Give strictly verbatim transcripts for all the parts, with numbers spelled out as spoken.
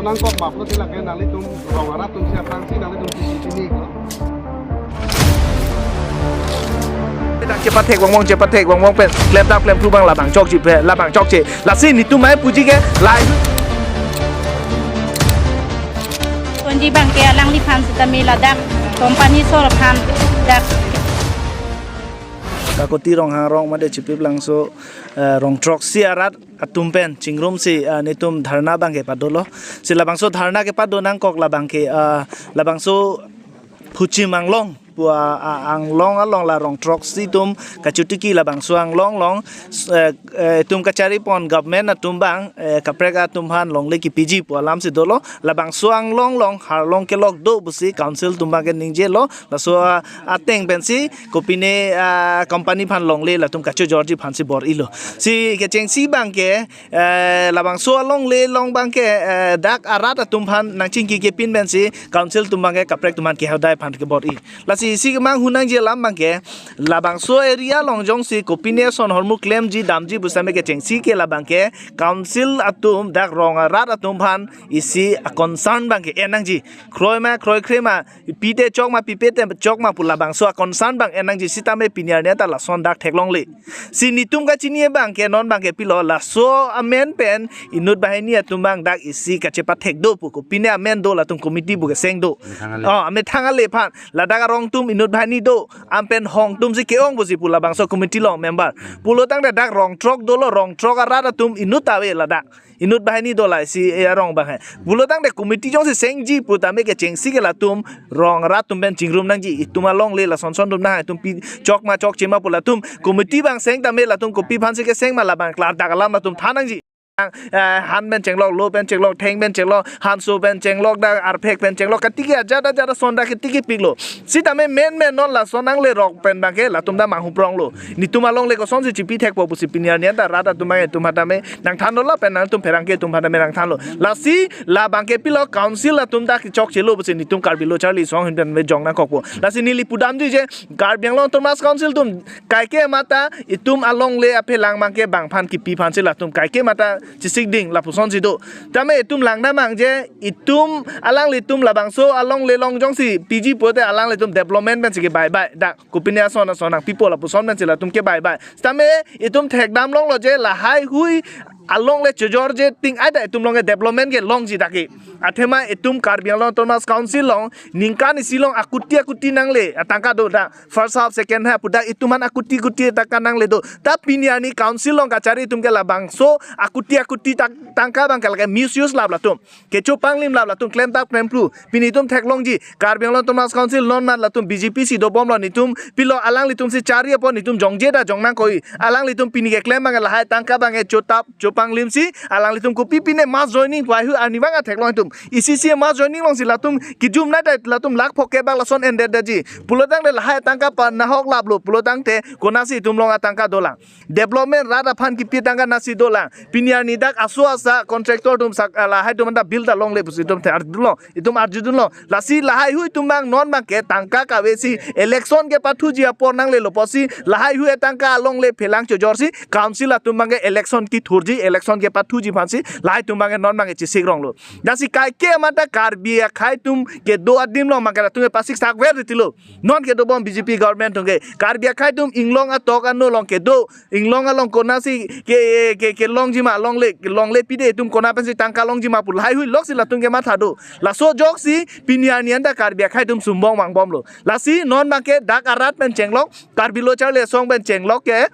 Nangkok map lo, sila ke nanglitum rong arat atum si aphrangsi nanglitum si sini ko. Dak chepathek wangwang, chepathek wangwang pen klemdap klemphru abang labang chokche pe, labang chokche. Lasi netum mai puji ke lai. Konji abang ke alangliphan sitame ladak company asor aphan dak. Kakoti Ronghang arong mate Chipip Langso, eh, rong throksi arat atum pen chingrumsi, eh, netum dharna abang ke padolo. Si labangso dharna kepado nangkok labang ke, eh, labangso Phuchim Anglong pu a, a, Anglong along la rong throksi atum kachotiki labangso Anglong along, eh, eh, itum kachari pon government atum abang, eh, kaprek atum aphan longle kepiji pu alam si dolo. Labangso Anglong along harlong kelok do pusi council atum abang ke ningjelo. Laso, ah, ateng pensi kopine, ah, company aphan longle latum kachojorji aphansi bor-ilo. Si kechengsi abang ke, eh, labangso alongle along abang ke, eh, dak arat atum aphan nangchingki kepin pensi council atum abang ke kaprek atum aphan kehadai aphan kebor-i. Lasi isi kemang hunangji alam abang ke, labangso area along jongsi kopine ason ahormu klemji damji pusitame kechengsi ke labang ke council atum dak rong arat atum aphan isi a concern abang ke en nangji. Kroi ma, kroikre ma, pite chok ma, pipe te chok ma pu labangso a concern abang en nangji, sitame pini arni anta lason dak theklongle. Si netum kachini abang ke non abang ke pilo, laso amen pen inut banghini atum abang dak isi kachepathek do pu kopine amen do latum committee pu keseng do. Methang ale. Oh, amethang ale aphan. Ladak arong atum inut banghini do. An pen hong atum si ke-ong pusi pu labangso committee along member. Pulotangte dak rong throk dolo, rong throk arat atum inut ave ladak. Inut banghini do la isi, eh, arong abang he. Pulotangte committee jongsi sengji putame kechengsi ke latum rong arat atum pen chingrum nangji. Itum alongle lason son atum nang, itum pi chok ma chokche ma pu latum committee abang seng tame latum kopi aphansi keseng ma labang klardak alam latum than nangji. Eh, han pen chenglok, lo pen chenglok, theng pen chenglok, hanso pen chenglok, dak arphek pen chenglok, katiki ajat ajat ason dak katiki piklo. Sitame men men non lason nanglerok pen abang ke latum ta manghupronglo. Netum alongle kosonsi chipi thekpo pusi pini arni anta rat atum abang ke itum hatame nangthanlo lapen nangtum pherangke atum hatame nangthanlo. Lasi labang ke pilo council atum ta kechokchelo pusi netum Karbi Lo Charli Asong ahin pen me jong nangkokpo. Lasi neli pudamji je Karbi Anglong Autonomous Council atum kaike mata itum alongle aphelang abang ke bang aphan kipi aphansi latum kaike mata chesik ding lapusonsi do. Tame itum langdam abang je itum alanglitum labangso alongle along jongsi piji pute alanglitum development pensi kebaibai. Dak kopine ason ason nangpipo lapuson pensi latum kebaibai. Tame itum thekdam longlo je lahai hui alongle chojorje ting ai ta itum along ke development ke longji dak ke. Athema itum Karbi Anglong Autonomous Council along ningkan isi along akuti akuti nangle atangka do dak. First half, second half, pu dak itum aphan akuti akuti tangka nangle do. Ta pini arni council along kachari atum ke labangso akuti akuti tang-, tangka abang ke lake misuse lap latum. Kechopanglim lap latum, klemdak klemphru. Pini itum theklongji, Karbi Anglong Autonomous Council non mat latum B J P si dobomlo, netum pilo alanglitum si chari apot netum jongje ta jong nangkoi. Alanglitum pini keklem abang lahai tangka abang ke chotap chopanglim si, alanglitum kopi pine mass joining pu ai hui arni abang theklong itum. Isi si mass joining alongsi latum kijum nai ta latum lakh phokebak lason endetji. Pulotangte lahai tangka pa nahok laplo, pulotangte konatsi itum along atangka dolang. Development rat aphan kipi tangka natsi dolang. Pini arni dak aso asa contractor atum sak, ah, lahai atum anta bill ta longle pusi itum the arjudunlo. Itum arjudunlo. Lasi lahai hui atum abang non abang ke tangka kavesi election kepathuji apor nanglelo pusi lahai hui tangka alongle phelang chojorsi council atum abang ke election kithurji, election kepathuji aphansi lahai atum abang ke non abang ke chesik ronglo. Lasi kaike mata Karbi akhei atum kedo adim along abang ke latum ke pasik sakver tilo. Non kedobom B J P government atum ke Karbi akhei atum inglong atok ano along kedo, inglong along konatsi ke, ke, kelongji ma longle, kelongle pide itum kona pensi tangka longji ma pu lahai hui loksi latum ke matha do. Laso ajoksi pini arni anta Karbi akhei atum sumbong vangbomlo. Lasi non abang ke dak arat pen chenglok, Karbi Lo Charli Asong pen chenglok ke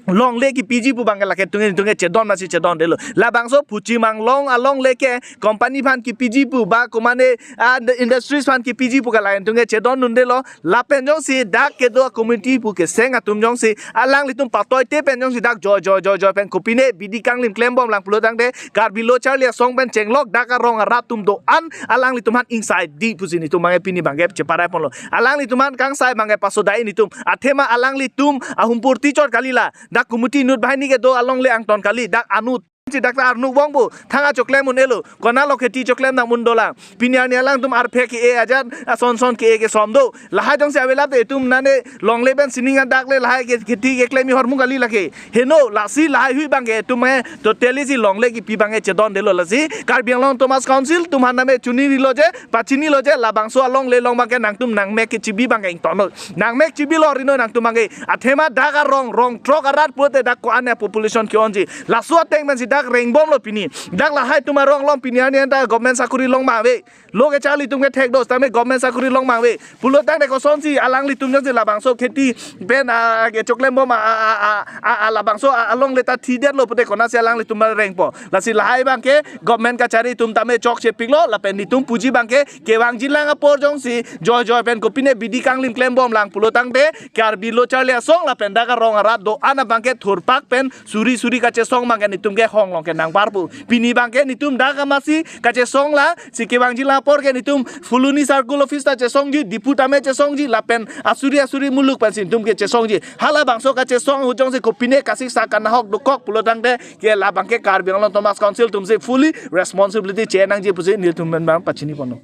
longle kipiji pu abang ke lake tungin tungin chedon masi chedondelo. Labangso Phuchim Anglong alongle ke company aphan kipiji pu ba komane, ah, industries aphan kipiji pu ke lake tungin chedondundelo. Lapen jongsi dak kedo committee pu keseng atum jongsi alanglitum patoite pen jongsi dak joi joi joi joi pen kopine bidi kanglim klembomlang pulotangte Karbi Lo Charli Asong pen chenglok dak arong arat atum do-an alanglitum aphan ingsai di pusi netum abang ke pini abang ke cheparai ponlo. Alanglitum aphan kangsai abang ke pasodai netum. Athema alanglitum ahumpur tichot kali la. Dak committee inut banghini kedo alongle angton kali. Dak anut Si dak ta arnuk bong pu, thang achoklem un-elo, konatlo kheti choklem nang un dolang. Pini arni alangtum arphe ke-e ajat, ason son ke-e kesom do. Lahai jongsi avelap te itum nane longle pen sining adak le lahai ke kheti keklem i hormu kali lake. Heno, lasi lahai hui abangke itum eh totally si longle kipi abangke chedondetlo lasi. Karbi Anglong Autonomous Council atum aphan name chunirilo je, pachinilo je, labangso alongle along abangke nangtum nangmek kechibi abangke ingtonlo. Nangmek chibilo rino nangtum abangke. Athema dak arong, rong throk arat pulote dak ko-an a population ke-onji. Laso ateng pensi dak rengbomlo pini. Dak lahai atum arong along pini arni anta government sakori long ma ave. Lo kecharli atum kethek do, sitame government sakori long ma ave. Pulotangte kosonsi alanglitum jongsi labangso kheti pen a, a, kechoklem bom a, a, a, a, a, a, labangso a, alongle ta thidetlo pute konatsi alanglitum rengpo. Lasi lahai abangke government kachari atum tame chokche piklo, lapen netum puji abangke kevangjilang apor jongsi joi joi pen kopine bidi kanglim klem bomlang pulotangte Karbi lo charli asong lapen dak arong arat do-an abangke thurpak pen suri suri kachesong abangke netum ke hong along ke nangparpo. Pini abangke netum dak amatsi kachesong la, si kevangjilang apor ke netum Phuloni Circle Office ta chesongji, Diphu tame chesongji, lapen asuri asuri muluk pensi netum ke chesongji. Halabangso kachesong ahut jongsi kopine kasiksak kanahok dokok pulotangte ke labangke Karbi Anglong Autonomous Council atumsi fully responsibility chenangji pusi netum pen abang pachini ponlo.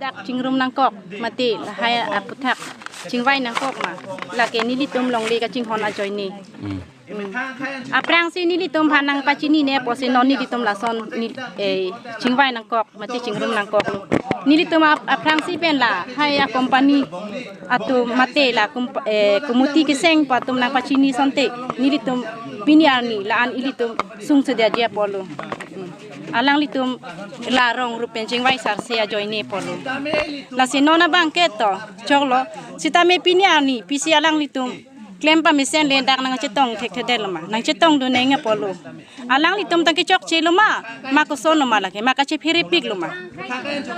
Dak chingrum nangkok, mate lahai aputhak chingvai nangkok ma. Lake nelitum longle kachinghon ajoine. Hmm. Hmm. Aphrangsi nelitum aphan nangpachinine pusi non nelitum lason nel-, eh, chingvai nangkok, mate chingrum nangkok. Nelitum ap-, aphrangsi pen lahai a company atum mate la kump-, eh, kumuti keseng pu atum nangpachini asonte nelitum pini arni la-an ilitum sungsedeji apotlo. Hmm. Alanglitum la rong rup pen chingvai sarse ajoine apotlo. Lasi non abangke to choklo. Sitame pini arni pisi alanglitum klem pamesen le dak nangchetong thekthedetlo ma, nangchetongdun neng apotlo. Alanglitum ta kechokchelo ma, ma kosonlo ma lake, ma kachephere piklo ma.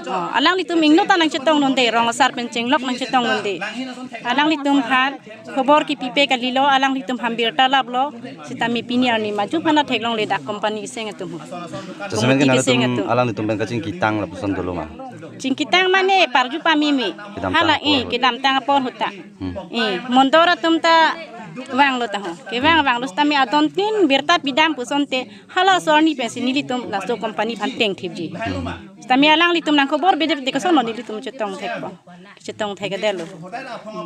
Oh, alanglitum ingno ta nangchetongdunde, rong asar pen chenglok nangchetongdunde. Alanglitum aphan khobor kipipe kalilo, alanglitum aphan birta laplo, sitame pini arni maju aphan ta theklongle dak company keseng atum. Jasemet ke kumuti keseng nangtum atum. Alanglitum pen kachingkitang lapuson dolo ma? Chingkitang mane parju pameme. Kedamtang hala apor eh ahut. Kedamtang apor ahut ta. Hmm. Eh, mondor atum ta vanglo taho. Kevang vanglo sitame adontin birta pidam pu asonte halaso arni pensi nelitum laso company aphan tengthipji. Hmm. Sitame alanglitum nangkhobor bede bede kosonlo nelitum chetong thekpo. Chetong thekthedetlo.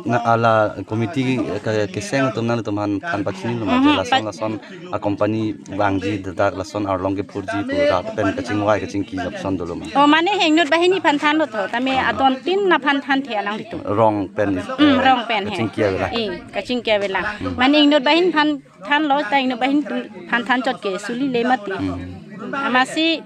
Na hala committee ke, keseng atum nangtum aphan than pachinilo ma, mhm, je lason pa- lason a company vangji, dak lason arlong kephurji pu rat pen kachingvai kachingki lapuson dolo ma? Oh, mane ingnut banghini aphan thanlo tho, tame adontin aphan thanthe alanglitum. Rong pen, hmm, eh, rong pen he. Kachingki avelang. Eh, kachingki avelang. Hmm. Mane ingnut banghini aphan thanlo, ta ingnut banghini aphan than chot ke suli le mati. Hmm. Amatsi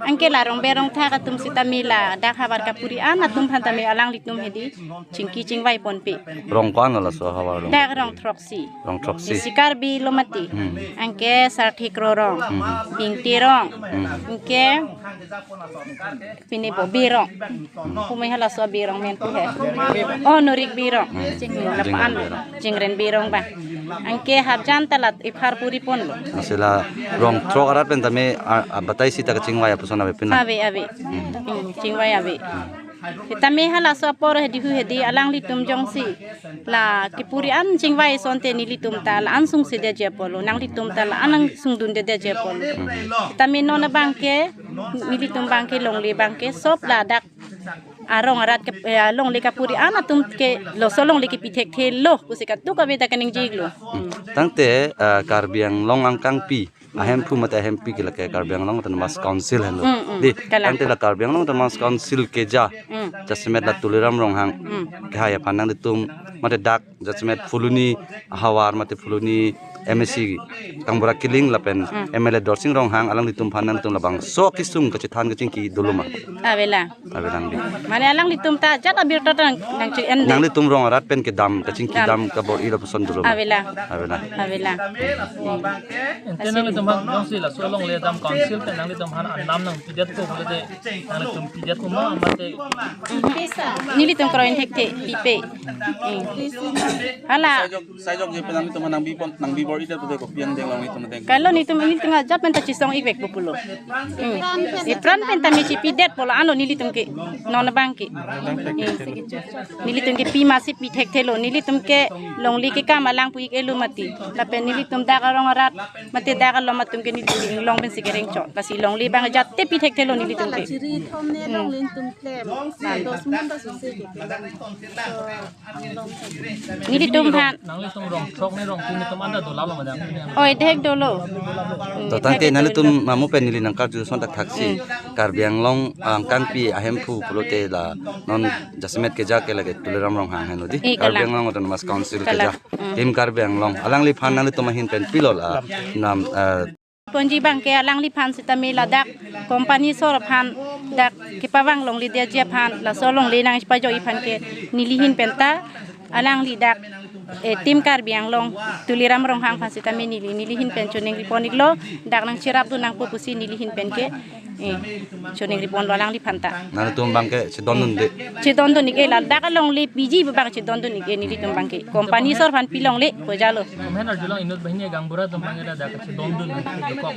anke la rong berong thak atum sitame ladak havar kapuri an atum aphan tame alanglitum hedi chingki chingvai ponpe. Rong ko-anlo laso havar along? Dak rong throksi. Rong throksi. Isi Karbi lo mati. Hmm. Anke Sarthik Rorong. Hmm. Bingti Rong. Hmm. Anke pine po Birong. Hmm. Pumai halaso Birong men pu he. Oh, Norik Birong. Hmm. Jingren Birong. Lapu-an. Jingren Birong. Jingren Birong ba. Anke Harjan talat iphar puri ponlo. Masih la rong throk arat pen tame a, a, batai sita kachingvai apuson ave pina. Ave, ave. Hmm. Hmm, chingvai ave. Hmm. Sitame halaso apor hedi hu hedi alanglitum jongsi la kepuri an chingvai asonte nelitum ta la-an sungsedeji apotlo, nanglitum ta la-an sungdundedeji apotlo. Hmm. Sitame non abangke nelitum abangke longle abangke sop ladak arong arat ke, eh, longle kapuri an atum ke laso longle kepi thekthelo pusi kadokave ta kaningje-iklo. Hmm. Tangte, eh, Karbi Anglong angkangpi ahemphu mate ahempi ke lake Karbi Anglong Autonomous Council henlo. Hmm, hmm. Dei, kalang. Tangte la Karbi Anglong Autonomous Council keja, hmm, jasemet la Tuliram Ronghang, hmm, kehai aphan nangtum mate dak jasemet Phuloni havar mate Phuloni M A C Kangbura Killing lapen, hmm, M L A Dorsing Ronghang alanglitum aphan nangtum labangso kesung kachethan kachingki dolo ma? Avelang. Avelang dei. Mane alanglitum ta jat abirta ta nang, nangche-en dei. Nanglitum rong arat pen kedam kachingki, dam, dam kabor-i lapuson dolo ma? Avelang. Avelang. Avelang. Ante nanglitum aphan jongsi laso longle dam council pen nanglitum aphan anam nangpidetpo pulote nanglitum pidetpo ma mate? Nelitum kroin thekthe pipe. Hmm. Hala. Sai jok, sai jok je pen nanglitum aphan nangbi pon, nangbi bor-idet pulote kopi angdeng lo nanglitum ateng? Kalo netum, netum ajat pen ta chesong-ikvekpo pulo. Hmm. Ipran pen tame chepidetpo la-anlo nelitum ke. Non abang Bangke. Nelitum ke pi masi pi thekthelo, nelitum ke longle ke kam alang pu-ik-elo mati. Lapen nelitum dak arong arat mate dak alom atum ke nelitum inglong pensi kereng chot. Lasi longle abang jate pi thekthelo nelitum ke. Kachiri thom ne longle atum klem. Dos mun ta susi ke. Nelitum aphan. Nanglitum rong throk ne rong tin atum anda dolo ma dam. Oi, thek dolo. To tangte nanglitum mamu pen neli nangkarju son thakthak si. Karbi Anglong angkangpi ahemphu pulote la non jasemet keja ke lake Tuliram Ronghang henlo di. Eh, Karbi kalang. Anglong Autonomous Council keja. Kalang. Team Karbi Anglong. Alangliphan nanglitum ahin pen pilo la nam, eh, ponji abangke alangliphan sitame ladak company asor aphan dak kepavang longledeji aphan laso longle nangpajoji aphan ke nelihin penta alangli dak, eh, Team Karbi Anglong Tuliram Ronghang aphan sitame neli nelihin pen choningri pon-iklo, dak nangcherapdun nangpo pusi nelihin pen ke, eh, choningri ponlo alangliphan ta. Nanglitum abangke chedondunde. Chedondun-ik-e ladak alongle piji abang chedondun-ik-e nelitum abangke. Company asor aphan pi longle pojalo. Mena arjulong inut banghini gaonbura atum abangke ladak chedondun dokok.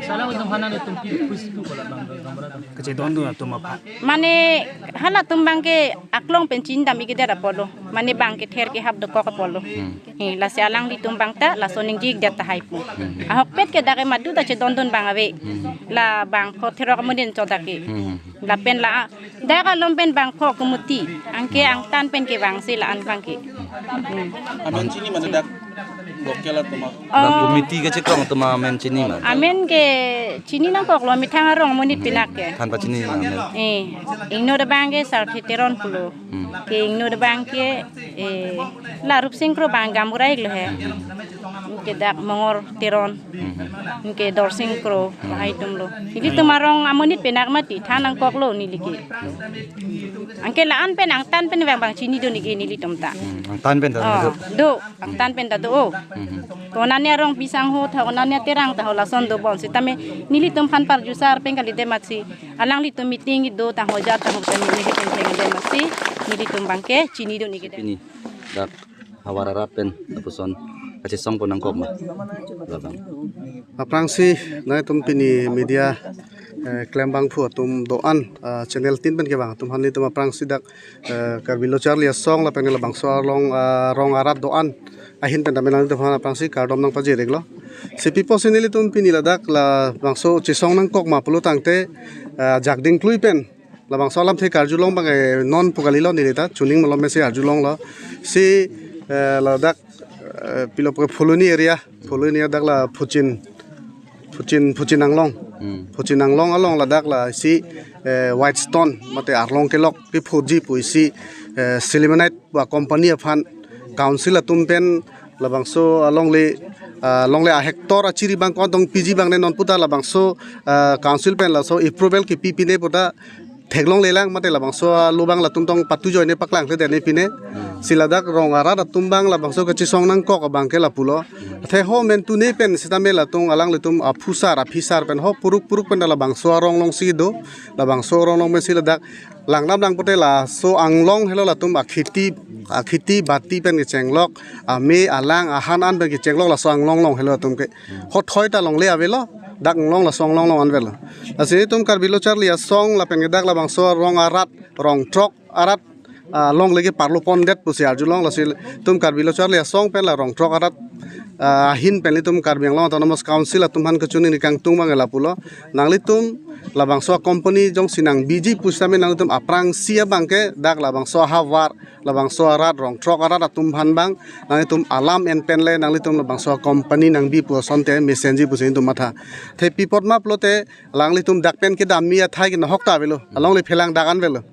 Salam atum aphan nanglitum pi pusi pu kola abang gaonbura atum. Kachedondun atum aphan. Mane halatum abangke aklong pen chinidam-ik-edet apotlo. Mane abangke ther kehap dokok apotlo. Hmm. Eh, lasi alanglitum abang ta laso ningje-ikdet tahai pu. Hmm. Ahokpet ke dak ke madu ta chedondun abang ave. Hmm. La bangpho therok amonit chot dak ke. Hmm. Lapen la dak alom pen bangpho committee. Anke angtan pen kevangsi la-an abangke. Hmm. Amen chini mane dak local atum. Oh. Committee kechekrong atum amen chini ma? Amen ke chini nangkoklo, methang arong amonit pinak ke. Than pachini ma amen? Eh, ingnot abangke Sarthe Teron pulo. Hmm. Ke ingnot abangke, eh, la Rupsing Kro abang gaonbura-iklo he. Hmm. Ke dak Mongor Teron. Hmm. Ke Dorsing Kro, hmm, lahai atumlo. Nelitum arong amonit pinak mati, than nangkoklo neli ke. Hmm. Anke la-an pen angtan pen abang abang chinidun-ik-e nelitum ta. Hmm. Angtan pen ta. Oh, do. Do. Angtan pen ta do, oh. Mhm. Konane arong bisang ho tha, konane Terang ta ho, lason dobom sitame nelitum aphan parjusar pen kalite masi alanglitum meeting do ta ho ja ta ho ta neli ke pen thengde masi nelitum abangke chinidun-ik-edet. Pini dak havar arat pen lapuson kachesong pon nangkok ma? Labang. Aphrangsi nanglitum pini media, eh, klembangphu atum do-an, eh, channel tin pen kevang atum aphan nelitum aphrangsi dak eh, Karbi Lo Charli Asong lapen labangso arong, ah, rong arat do-an ahin pen tame nanglitum aphan aphrangsi kardom nangpajir-iklo. Si pi pusi nelitum pini ladak labangso chesong nangkok ma pulo tangte, ah, jakding klui pen labangso alamthe karjulong abang, eh, non pu kalilo neli ta chuning malom si arjulonglo. Si, eh, ladak, eh, pilo pu Phuloni area, Phuloni dak la Phuchin, Phuchin, Phuchin Anglong. Hmm. Phuchin Anglong along ladak lasi, eh, Whitestone mate arlong kelok kephoji pusi, eh, Sillimanite ba company aphan council atum pen labangso alongle, ah, longle a-hectare achiri abang ko-an tong piji abang ne non pu ta labangso, ah, council pen laso approval kepi pine pu ta theklonglelang mate labangso alo abang latum tong patu ajoine paklang le dene pine. Hmm. Si ladak rong arat atum abang labangso kachesong nangkok abangke lapulo. Athe ho men tune pen sitame latum alanglitum aphusar aphisar pen ho puruk puruk pen labangso arong alongsi do, labangso arong along pensi ladak langdam lang pute laso anglong helo latum akheti, akheti bati pen kechenglok, ame alang ahan an pen kechenglok laso anglong along helo latum ke. Ho thoi ta longle avelo, dak anglong laso anglong along an avelo. Lasi itum Karbi Lo Charli Asong lapen ke dak labangso rong arat, rong throk arat, ah, longle keparlo pondet pusi arjulong, lasi itum Karbi Lo Charli Asong pen la rong throk arat, ah, ahin pen itum Karbi Anglong Autonomous Council atum aphan kachiningri kangtung abang lapulo. Nanglitum labangso company jongsi nangbiji pusitame nanglitum aphrangsi abangke dak labangso havar, labangso arat, rong throk arat atum aphan abang nanglitum alam en pen le nanglitum labangso company nangbi pu asonte mesenji pusi itum matha. Athe pi apot ma pulote alanglitum dak pen kedamji athai ke nahok ta avelo. Alongle phelang dak an avelo.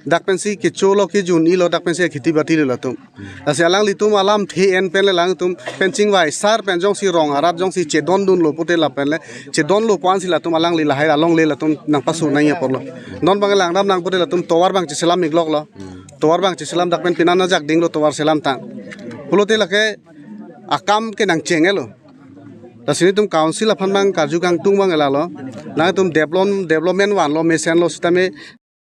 Dak pensi kecholo kejun-ilo, dak pensi kheti batilo latum. Lasi alanglitum alamthe en pen le alangtum pen chingvai sar pen jongsi rong arat jongsi chedondunlo pute lapen le chedonlo pu ansi latum alangli lahai alongle latum nangpasu nangji apotlo. Non abang langdam lang pute latum tovar abang cheselam-ikloklo. Tovar abang cheselam dak pen pini an ajakdinglo tovar selam tang. Pulote lake akam ke nangcheng-elo. Lasi itum council aphan abang karju kangtung abang lalo. Nangtum develop, development vanlo mesenlo sitame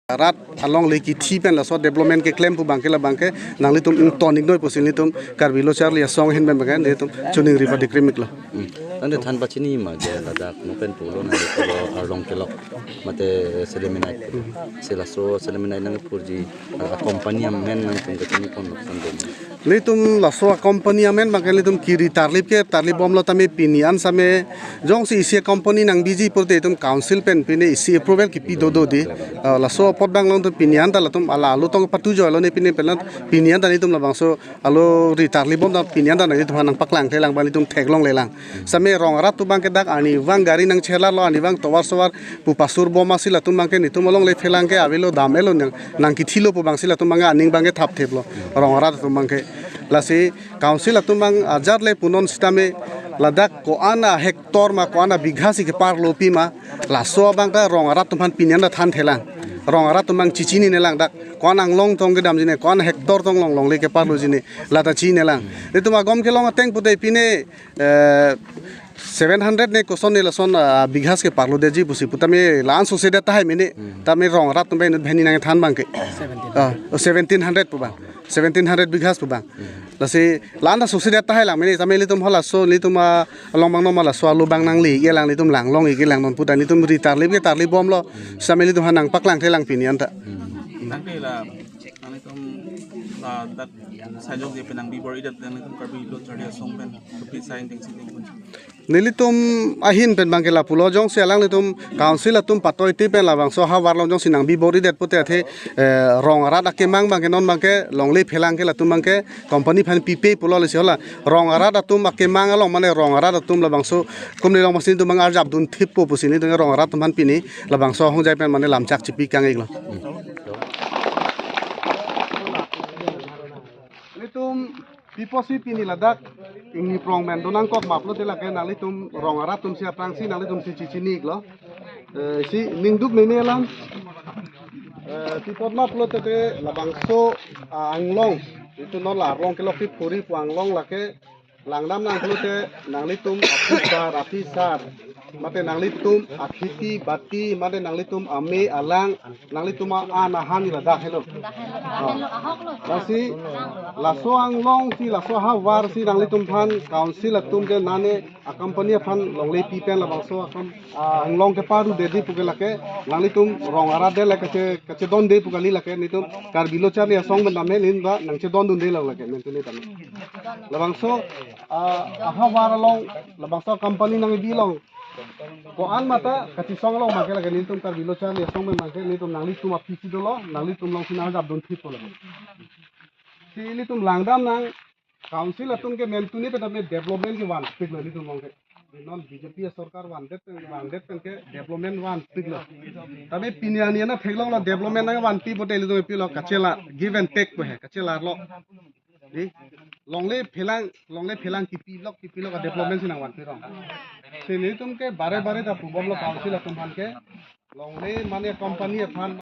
rat alongle kithi pen laso development keklem pu abangke la abangke nanglitum ington iknoi pusi nelitum Karbi Lo Charli Asong ahin pen abangke nelitum choningri padikrim iklo. Hmm. Tangte than pachini ma ke ladak non pen pulo nangli pulo arlong kelok mate sedemenai. Si laso sedemenai nangpurji a company amen nangtum kachini pon noksan doma? Nelitum laso a company amen abangke nelitum kiri tarlip ke tarlip bomlo tame pini an same jongsi isi a company nangbiji pulote itum council pen pine isi approval kipi dodo di. Ah, laso apot abang along tu pini an ta latum ala alu tong patu joilo ne pine pen pini an ta nelitum labangso alu ri tarlip bom ta pini an ta nelitum aphan nangpaklang thelang abang nelitum theklonglelang. Same rong arat atum abangke dak arnivang gari nangchelarlo, arnivang tovar sovar pu pasur bom asi latum abangke nelitum alongle phelang ke avelo dam-etlo nang, nangkithilo pu abangsi latum abangke aning abangke thaptheplo rong arat atum abangke. Lasi council atum abang ajat le punon sitame ladak ko-an a hectare ma ko-an a bigha si keparlopi ma laso abang ta rong arat atum aphan pini an ta than thelang. Rong arat atum abang chechininelang dak ko-an anglong tong kedamjine, ko-an hectare tong longlongle keparlojine, lata chininelang. Nelitum agom kelong ateng pute pine eh, seven hundred ne koson ne lason ah, bighas keparlodetji pusi pu tame la-an sose det tahai mene. Hmm. Tame rong arat atum pen inut banghini nangthan abangke. Seventeen. Ah, oh, seventeen hundred pu abang. Seventeen hundred bighas pu abang. Hmm. Lasi la-an ta sose det tahai lang mene tame nelitum halaso nelitum along abang non ma laso alu abang nangle-iklang nelitum langlong-iklang non pu ta nelitum ri tarlip ke tarlip bomlo. Same nelitum aphan nangpaklang thelang pini an ta. Hmm. Tangte la, nanglitum ladak sajok je penang bibor idat nanglitum Karbi Lo Charli Asong pen kopi sai ning si ning pun. Nelitum ahin pen abangke lapulo jongsi alanglitum council atum patoiti pen labangso ahavar along jongsi nang bibor idet pute athe, eh, rong arat akemang abangke non abangke longle phelang ke latum abangke company aphan pipe pulo lesi hala rong arat atum akemang along mane rong arat atum labangso kumni long masi nelitum abang arjap dunthippo pusi nelitum rong arat atum aphan pini labangso ahongjai pen mane lamchak chipi kang-iklo. Nelitum pi apotsi pini ladak ingni prong pen donangkok ma pulote lake nanglitum rong arat atum si aphrangsi nanglitum si chechini-iklo. Eh, si ningduk meme alam. Eh, pi apot ma pulote labangso ah, anglong. Itum non la arlong kelok kiphuri pu anglong lake langdam nang pulote nanglitum aphi sar, aphi sar, mate nanglitum akhiti bati, mate nanglitum ame alang, nanglitum a-an ahan ladak helo. Lasi laso anglong si laso ahavar si nanglitum aphan council atum ke nane a company aphan longle pi pen labangso akam, ah, anglong keparudetji pu ke lake nanglitum rong arat det lake kache, kachedonde pu kali lake nelitum Karbi Lo Charli Asong pen tame nelitum ta nangchedondunde lo lake mentune tame. Labangso, ah, ahavar along, labangso company nangbi along. Ko-an ma ta kachesong along abangke lake nelitum Karbi Lo Charli Asong pen abangke nelitum nanglitum aphi si dolo, nanglitum along si nang arjap dunthippo lake. Si nelitum langdam nang council atum ke mentune pen tame development kevanpiklo nelitum along ke. Non B J P sorkar vandet pen, vandet pen ke development vanpiklo. Tame pini arni an theklonglo development nangvanpi pute nelitum pilo kachelar give and take pu he kachelarlo. Di, longle phelang, longle phelang kipilok, kipilok a development si nangvanpirong. Si nelitum ke bare bare ta pubomlo council atum aphan ke. Longle mane company aphan